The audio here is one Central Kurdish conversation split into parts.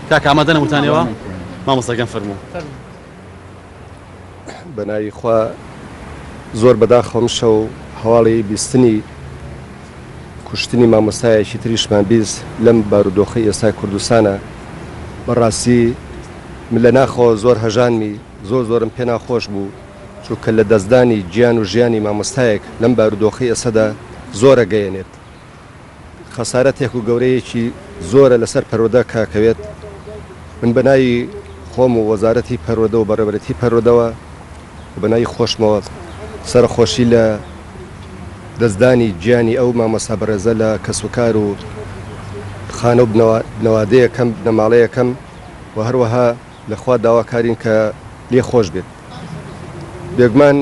کاکە ئامادەنە وتانەوە؟ مامۆستا گیان فەرموو. بەناوی خوا زۆر بەداخەوەم شەو هەواڵی بیستنی کوشتنی مامۆستایەکی تریشمان بیست لەم بارودۆخەی ئێستای کوردستانە بەڕاستی من لە ناخەوە زۆر هەژانمی زۆر زۆرم پێ ناخۆش بوو چونکە لە دەستدانی گیان و ژیانی مامۆستایەک لەم بارودۆخەی ئێستادا زۆرە گەیەنێت خەسارەتێک و گەورەیەکی زۆرە لەسەر پەروەردە کاکەوێت، من بە ناوی خۆم و وەزارەتی پەروەردە و بەڕێوەبەرێتی پەروەردەوە و بە ناوی خۆشمەوە سەرەخۆشی لە دەستدانی گیانی ئەو مامۆستا بەڕێزە لە کەسوکار و خانە و بنەوادەیەکەم بنەماڵەیەکەم و هەروەها لە خوا داواکارین کە لێ خۆش بێت. بێگومان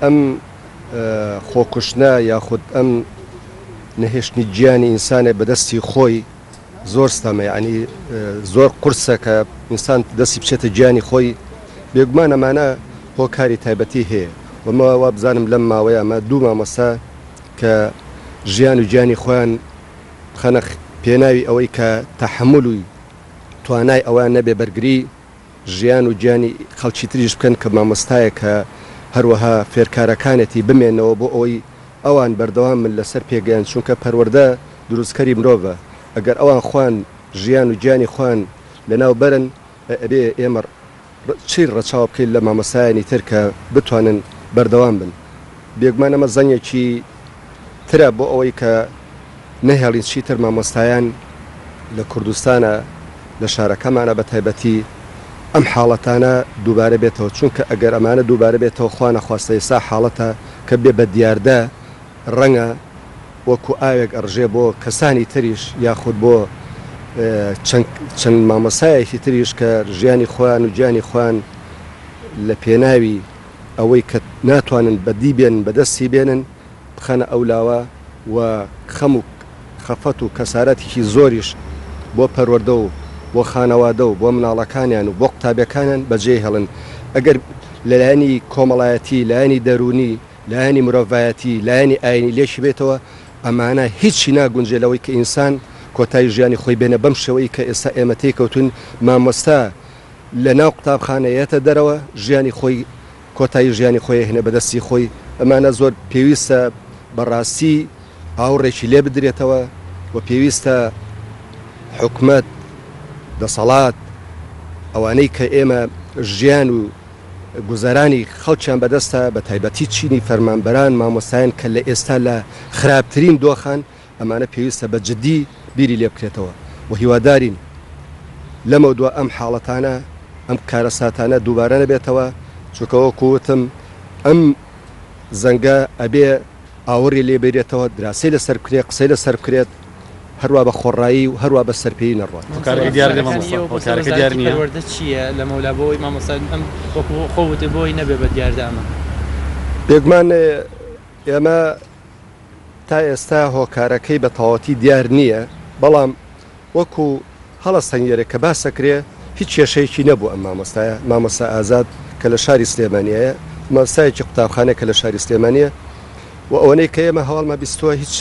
ئەم خۆکوشتنە یاخود ئەم نەهێشتنی گیانی ئینسانێ بەدەستی خۆی زۆر ستەمە یعنی زۆر قورسە کە ئینسان دەستی بچێتە گیانی خۆی بێگومان ئەمانە هۆکاری تایبەتی هەیە و مە وابزانم لەم ماوەیە ئەمە دوو مامۆستا کە ژیان و گیانی خۆیان بخەنە پێناوی ئەوەی کە تەحەمول و توانای ئەویان نەبێ بەرگری ژیان و گیانی خەڵکی تریش بکەن کە مامۆستایەکە هەروەها فێرکارەکانێتی بمێنەوە بۆ ئەوەی ئەوان بەردەوام بن لەسەر پێگەیان چونکە پەروەردە دروستکەری مرۆڤە ئەگەر ئەوان خۆیان ژیان و گیانی خۆیان لەناو بەرن ئەبێ ئێمە چی ڕەچاو بکەین لە مامۆستایانی تر کە بتوانن بەردەوام بن بێگومان ئەمە زەنگێکی ترە بۆ ئەوەی کە نەهێڵین چیتر مامۆستایان لە کوردستانا لە شارەکەمانا بە تایبەتی ئەم حاڵەتانە دووبارە بێتەوە چونکە ئەگەر ئەمانە دووبارە بێتەوە خوا نەخواستە ئێستا حاڵەتە کە بێ بە دیاردە ڕەنگە وەکو ئاوێک ئەڕژێ بۆ کەسانی تریش یاخود بۆ چەند چەند مامۆستایەکی تریش کە ژیانی خۆیان و گیانی خۆیان لە پێناوی ئەوەی کە ناتوانن بەدی بێنن بەدەستی بێنن بخەنە ئەو لاوە و خەم و خەفەت و کەسارەتێکی زۆریش بۆ پەروەردە و بۆ خانەوادە و بۆ مناڵەکانیان و بۆ قوتابیەکانیان بەجێ هێڵن ئەگەر لە لایەنی کۆمەڵایەتی، لایەنی دەروونی، لایەنی مرۆڤایەتی، لایەنی ئاینی لێکی بێتەوە ئەمانە هیچی ناگونجێ لەوەی کە ئینسان کۆتایی ژیانی خۆی بێنێ بەم شێوەی کە ئێستا ئێمە تێی کەوتوین مامۆستا لە ناو قوتابخانە یەتە دەرەوە ژیانی خۆی کۆتایی ژیانی خۆی ئەهێنێ بەدەستی خۆی، ئەمانە زۆر پێویستە بەڕاستی ئاوڕێکی لێ بدرێتەوە و پێویستە حکومەت، دەسەڵات، ئەوانەی کە ئێمە ژیان و گوزەرانی خەڵکیان بەدەستە بە تایبەتی چینی فەرمانبەران، مامۆستایان کە لە ئێستا لە خراپترین دۆخان، ئەمانە پێویستە بە جدی بیری لێ بکرێتەوە و هیوادارین لەمەودوا ئەم حاڵەتانە، ئەم کارەساتانە دووبارە نەبێتەوە، چونکە وەکو وتم ئەم زەنگە ئەبێ ئاوڕی لێ بیرێتەوە، دراسەی لەسەر بکرێت، قسەی لەسەر بکرێت، هەروا بە خۆڕایی و هەروا بە سەرپێیی نەڕوات. هۆکارەکە دیار نییە مامۆستا، هۆکارەکە دیار نییە. پەروەردە چییە لەمەولا بۆ ئەوەی مامۆستا ئەم وەکو خۆ وتت بۆ ئەوەی نەبێ بە دیاردە ئەمە؟ بێگومان ئێمە تا ئێستا هۆکارەکەی بە تەواوەتی دیار نییە، بەڵام وەکو هەڵەسەنگێرێک کە باس ئەکرێ هیچ کێشەیەکی نەبوو ئەم مامۆستایە، مامۆستا ئازاد کە لە شاری سلێمانییە، مامۆستایەکی قوتابخانەیە کە لە شاری سلێمانییە و ئەوەنەی کە ئێمە هەواڵمان بیستووە هیچ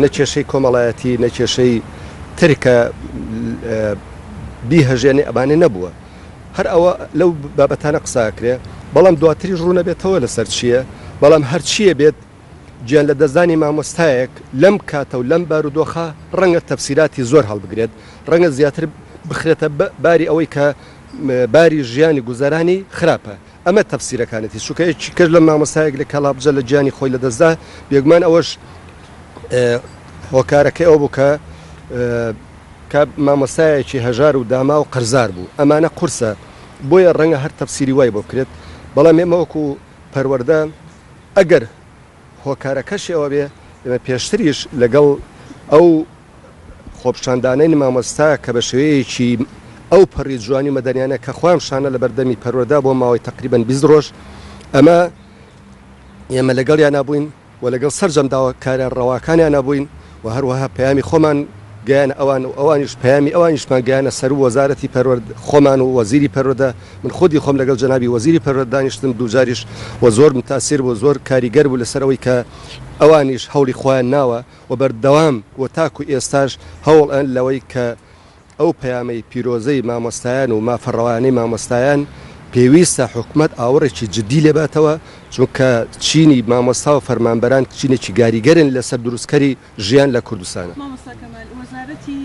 نە کێشەی کۆمەڵایەتی نە کێشەی تر کە بیهەژێنێ ئەمانە نەبووە. هەر ئەوە لەو بابەتانە قسە ئەکرێ بەڵام دواتریش ڕوونەبێتەوە لەسەر چییە بەڵام هەرچییە بێت گیان لەدەستدانی مامۆستایەک لەم کاتە و لەم بارودۆخە ڕەنگە تەفسیراتی زۆر هەڵبگرێت ڕەنگە زیاتر بخرێتە باری ئەوەی کە باری ژیانی گوزەرانی خراپە ئەمە تەفسیرەکانێتی چونکە یەکی کرد لە مامۆستایەک لە کەڵابجە لە گیانی خۆی لەدەستدا بێگومان ئەوەش هۆکارەکەی ئەو بوو کە کە مامۆستایەکی هەژار و داماو قەرزار بوو ئەمانە قورسە بۆیە ڕەنگە هەر تەفسیری وای بۆ بکرێت بەڵام ئێمە وەکو پەروەردە ئەگەر هۆکارەکەشی ئەوە بێ ئێمە پێشتریش لەگەڵ ئەو خۆپیشاندانەی مامۆستا کە بە شێوەیەکی ئەو پەڕی جوانی مەدەنیانە کە خۆیان شانە لە بەردەمی پەروەردە بۆ ماوەی تەقریبەن 20 ڕۆژ ئەمە ئێمە لەگەڵیانا بووین و لەگەڵ سەرجەم داواکارە ڕەواکانیانا بووین و هەروەها پەیامی خۆمان. گەیانە ئەوان و ئەوانیش پەیامی ئەوانیشمان گەیانە سەروو وەزارەتی پەروەرد خۆمان و وەزیری پەروەردە، من خودی خۆم لەگەڵ جەنابی وەزیری پەروەردە دانیشتم دووجاریش و زۆر متاسیر بوو زۆر کاریگەر بوو لەسەر ئەوەی کە ئەوانیش هەوڵی خۆیان ناوە و بەردەوام و تاکو ئێستاش هەوڵ ئەن لەوەی کە ئەو پەیامەی پیرۆزەی مامۆستایان و مافە ڕەوایانەی مامۆستایان پێویستە حکومەت ئاوڕێکی جدی لێباتەوە چونکە چینی مامۆستا و فەرمانبەران چینێکی گاریگەرن لەسەر دروستکەری ژیان لە کوردستانە. مامۆستا کەمال، وەزارەتی.